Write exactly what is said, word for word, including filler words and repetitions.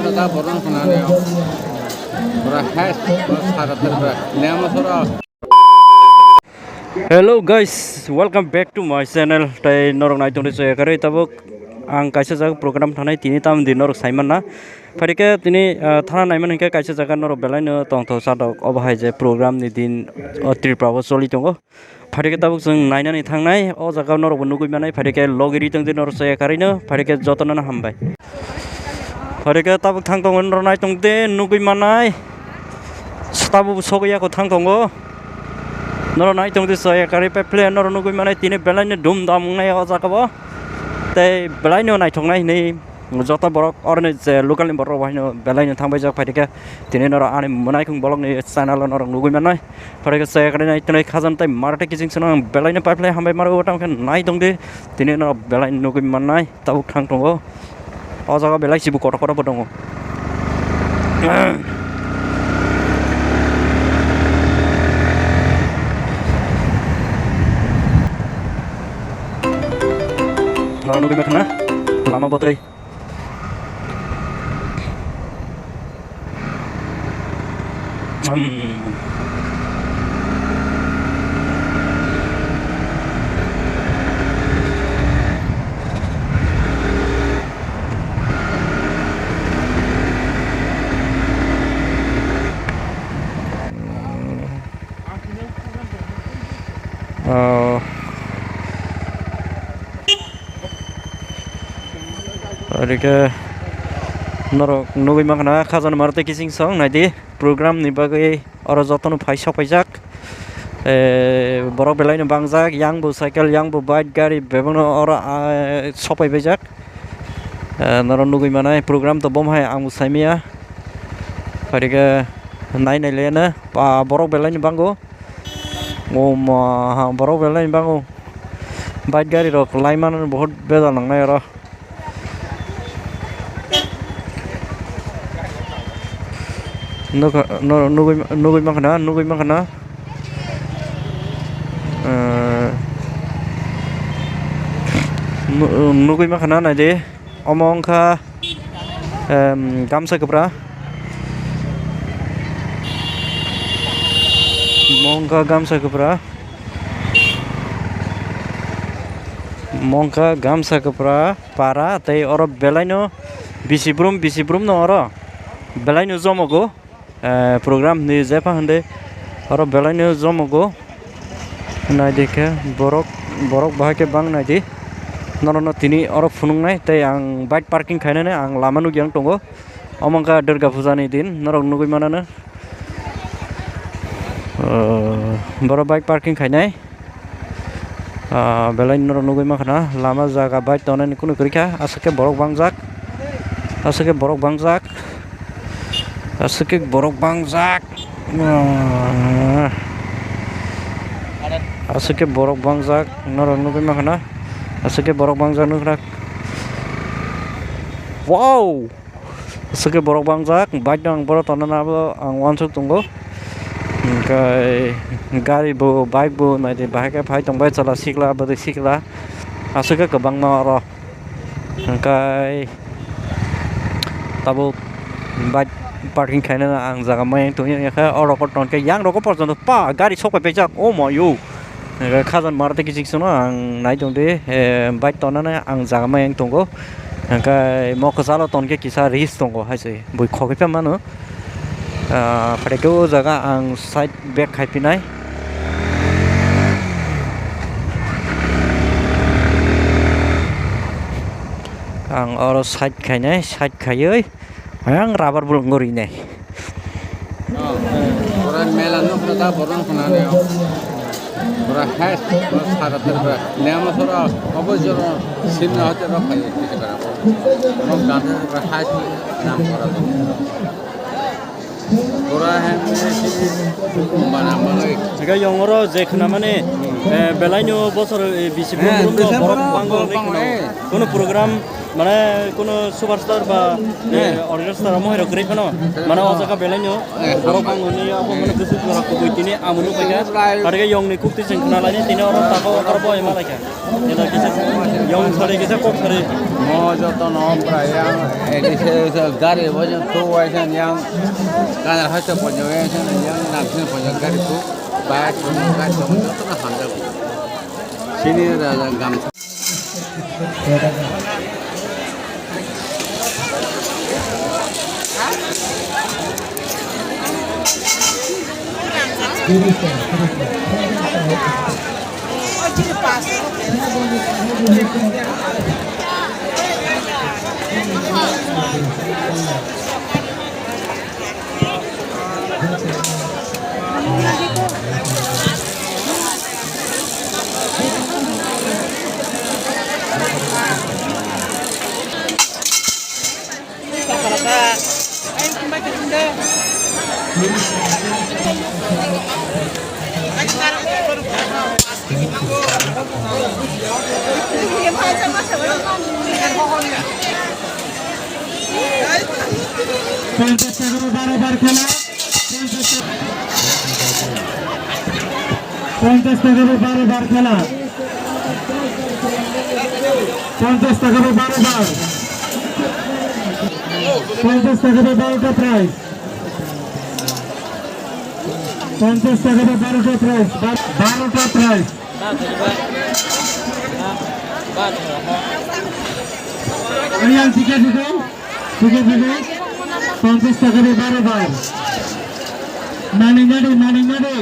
Hello guys, welcome back to my channel. Tai norok nai tongdi chaya kari tabuk ang kaisa jaga program thanai tini tam di norok saiman na. Phaikhe tini, ah, thana naiman hinkhe kaisa jaga norok belai no tongthok sadok obo hai je program ni din o Tripura o choli tongo. Phaikhe tabuk chwng nainani thangnai, o jaga norokbo nugui manai, phaikhe logi ri tongdi norok chaya karino, phaikhe jotono hambai. Phaikhe tabuk thang tongo norok nai tongdi nugui manai, tabuk sogwi yakho thang tongo. Norok nai tongdi chaya kari pai phle norok nugui manai, tini belai no dum dam wngnai o jaga bo, tei belai no naithoknai hinwi. Joto borok oroni je local ni borok rok bo haino belai no thang bai jak phaikhe tini norok ani mwnaikung bolok ni channel o norok nugui mannai. Phaikhe chaya kari nai tini khajam tai mara tei kiching sano ang belai no pai phlai hambai maro tamo khe nai tongdi tini norok belai nugui mannai tabuk thang tongo o jaga belai sibu kotor kotor bo tongo. Norok nugui mankha na lama botoi. Oh. Ori khe norok nugui mankha na khajani maro tei kiching song naidi program ni bagwi oro jotono phai sok paijak. Eh, borok belai no bangjak, yang bo cycle, yang bo bike, gari bebak no oro, ah, sok pai paijak. Eh, norok nugui manai program to bom hai ang bo saimaya. Ori khe nai nai le na, ah, borok belai no bango. O ma, ha, borok belai bango. Bike gari rok lai mano, bahut bejal nangnai oro. Nukha, no, nugui, nugui mankha na, nugui mankha na. Eh, nu-, nugui mankha na, naidi. Omo wngkha, em, gamsa kwpra. Omo wngkha gamsa kwpra. Omo wngkha gamsa kwpra para tei oro belaino bisi brum, bisi brum no oro belaino jomogo. Eh, program ni jepha hwnde oro belai no jomogo. Naidi khe borok, borok bahai khe bang naidi. Norok no tini oro phunuk nai tei ang bike parking khainani ang lama nugui ang tongo. Omo wngkha Durga Puja ni din, norok nugui manano. Eh, borok bike parking khainai. Ah, belai norok nugui mankha na, lama jaga bike tongnani kunu kwrwi kha, aswk khe borok bangjak, aswk khe borok bangjak, aswk khe borok bangjak, ah, aswk khe borok bangjak, norok nugui mankha na, aswk khe borok bangjak nukha na. Wow! Aswk khe borok bangjak, bike no ang bohrok tonna nabo ang uansuk tongo. Hwnkhe gari bo, bike bo naidi bahai khe phai tongbai chwla sikla, bwrwi sikla. Aswk khe kwbangma oro. Hwnkhe tabuk bike parking khainani ang jaga mayung tongya, hwnkhe oro khe tongkhe yang rokhe porjonto pa gari sok pai paijak, oh my yo. Hwnkhe khajani maro tei kiching sano ang nai tongdi, eh, bike tonnani ang jaga mayung tongo. Hwnkhe mo kwchalo tonkhe kisa risk tongo hai se, bui khogwi pha mano. Ah, phaikhe o jaga ang side back khai phinai. Ang oro side khainai, side khaiwi. Ayang rubber bulung gori nai. Oh, ora mela no kata borong kena ne. Ora hai, ora sara ter ora. Nema sora, obo joro, simna hote ora khai, kiti kara. Ora gata ora hai, nam kora. Ora hai, mana mana. Hwnkhe yongoro je khwnamani, eh, belaino bosor, eh, bisi brum brum no borok bango borok bango, eh. Kono program Mane kuno superstar ba, eh, orchestra mohai rok kwrwi phano. Mane o jaga belai no borok bang hwnwi abo mane kwchwk jora kubui tini amo nuk paikha. Arge yong ni kukti chwng khna laini tini oro tako okar bo ema laikha. Ela kisa yong sari kisa kok sari. Mo joto no prai yang edise gari bo jong tu wai san yang kana hasa ponyo yang san yang nang sin ponyo gari tu ba kun gari tu joto na hamjak. Sini da gam. পঞ্চাশ টাকা বারো বার খেলা। পঞ্চাশ টাকা বারো বার খেলা। পঞ্চাশ টাকা বারো বার। পঞ্চাশ টাকা বারোটা প্রাইজ। পঞ্চাশ টাকা বারোটা প্রাইজ। বারোটা prize. Ayan, sige, sige. Sige, sige. পঞ্চাশ টাকা বারো বার। Money, money, money, money.